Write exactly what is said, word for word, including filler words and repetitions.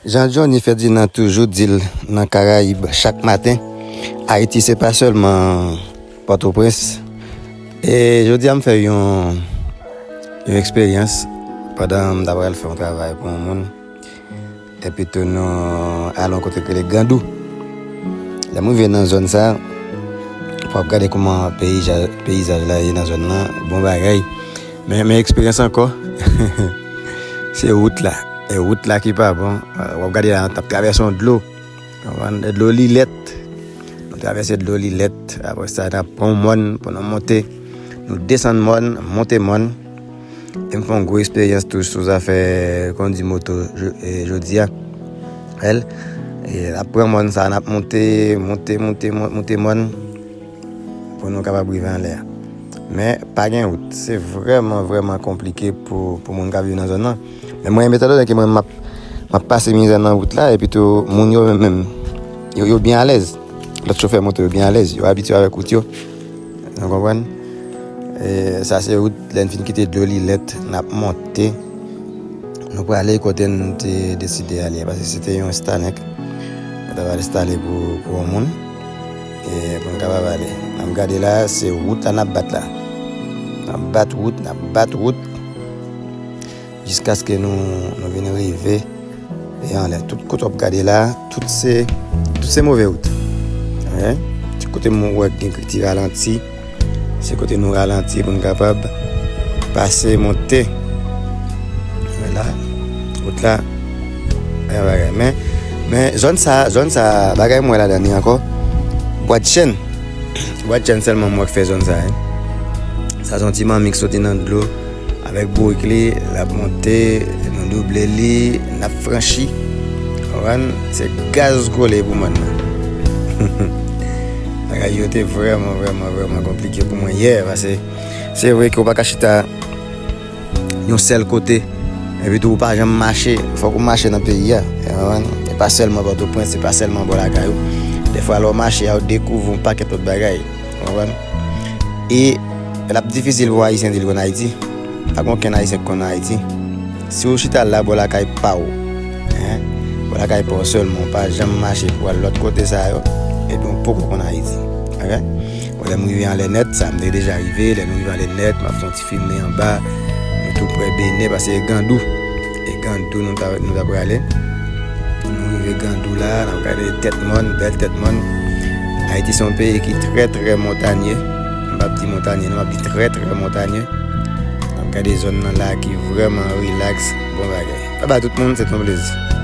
Jan Johnny Ferdinand toujou di l nan Karayib chak maten, Ayiti se pa sèlman Pòtoprens. E jodi a m fè yon, yon eksperyans pandan m t ap al fè yon travay pou yon moun. Epi tou nou al yon kote k rele Gandou. Lè m rive nan zòn sa, w ap gade kòman peyizaj, peyizaj la ye nan zòn nan, bon bagay. Men, men eksperyans ankò, se wout la. E wout la ki pa bon. W ap gade la, n ap travèse yon dlo. Konprann? Dlo Lilèt. Nou travèse dlo Lilèt. Apre sa, n ap pran yon mòn pou nou monte. Nou desann mòn, monte mòn. E m fè yon gwo eksperyans tou sou zafè kondi moto jo- e jodi a. Wè l, e n ap pran mòn sa, n ap monte, monte, monte, mon- monte mòn pou nou kapab rive anlè a. Men pa gen wout. Se vrèman, vrèman konplike pou, pou moun k ap viv nan zòn nan. Men mwen, etan donnen ke mwen, m ap, m ap pase mizè nan wout la, epi tou, moun yo menm, menm, yo, yo byen alèz. Lòt chofè moto yo byen alèz. Yo abitye avèk wout yo. Nou konprann? E, sa se wout, lè n fin kite dlo Lilèt, n ap monte. Nou prale kote n te deside ale, paske se te yon Starlink. Nou t ap al enstale pou, pou yon moun. E, pou n kapab ale. N ap gade la, se wout la n ap bat la. N ap bat wout, n ap bat wout. Jiskaske nou, nou vin rive e anlè. Tout kote w ap gade la, tout se, tout se move wout. Oke? Tout kote m wè gen ti ralanti, se kote nou ralanti pou n kapab pase, monte. Vwala. Wout la, yon bagay. Men, men zòn sa, zòn sa, bagay m wè ladan li ankò, bwa d chèn. Bwa d chèn sèlman m wè k fè zòn sa, wi. Sa se yon ti manmi k soti nan dlo avèk bourik li, l ap monte, nou double li, n ap franchi. Konprann? Se gaz kole pou mòn nan. Bagay yo te vrèman, vrèman, vrèman konplike pou mwen yè, paske se vre ke w pa ka chita yon sèl kote, epi tou ou pa janm mache, fòk ou mache nan peyi a. Ou konprann? E pa sèlman Pòtoprens, se pa sèlman bò lakay ou. Dèfwa lè w mache a, ou dekouvri yon pakèt lòt bagay. Ou konprann? E l ap difisil pou Ayisyen di l konn Ayiti. Pa gen okenn Ayisyen k konn Ayiti. Si w chita la bò lakay pa w, en, bò lakay pa w sèlman, w pa janm mache pou al lòt kote sa yo, ebyen w poko konn Ayiti. Oke? Bon, lè m rive anlè nèt, sa m te deja rive, lè nou rive anlè nèt, m ap fè yon ti filme anba, nou tou prè Benè, paske e Gandou. E Gandou nou ta, nou ta prale. Nou rive Gandou la, n ap gade tèt mòn, bèl tèt mòn. Ayiti se yon peyi ki trè, trè montanye. M p ap di montanye, non, m ap di trè, trè montanye. N ap gade zòn nan la ki vrèman rilaks, bon bagay. Babay tout moun, se te yon plezi.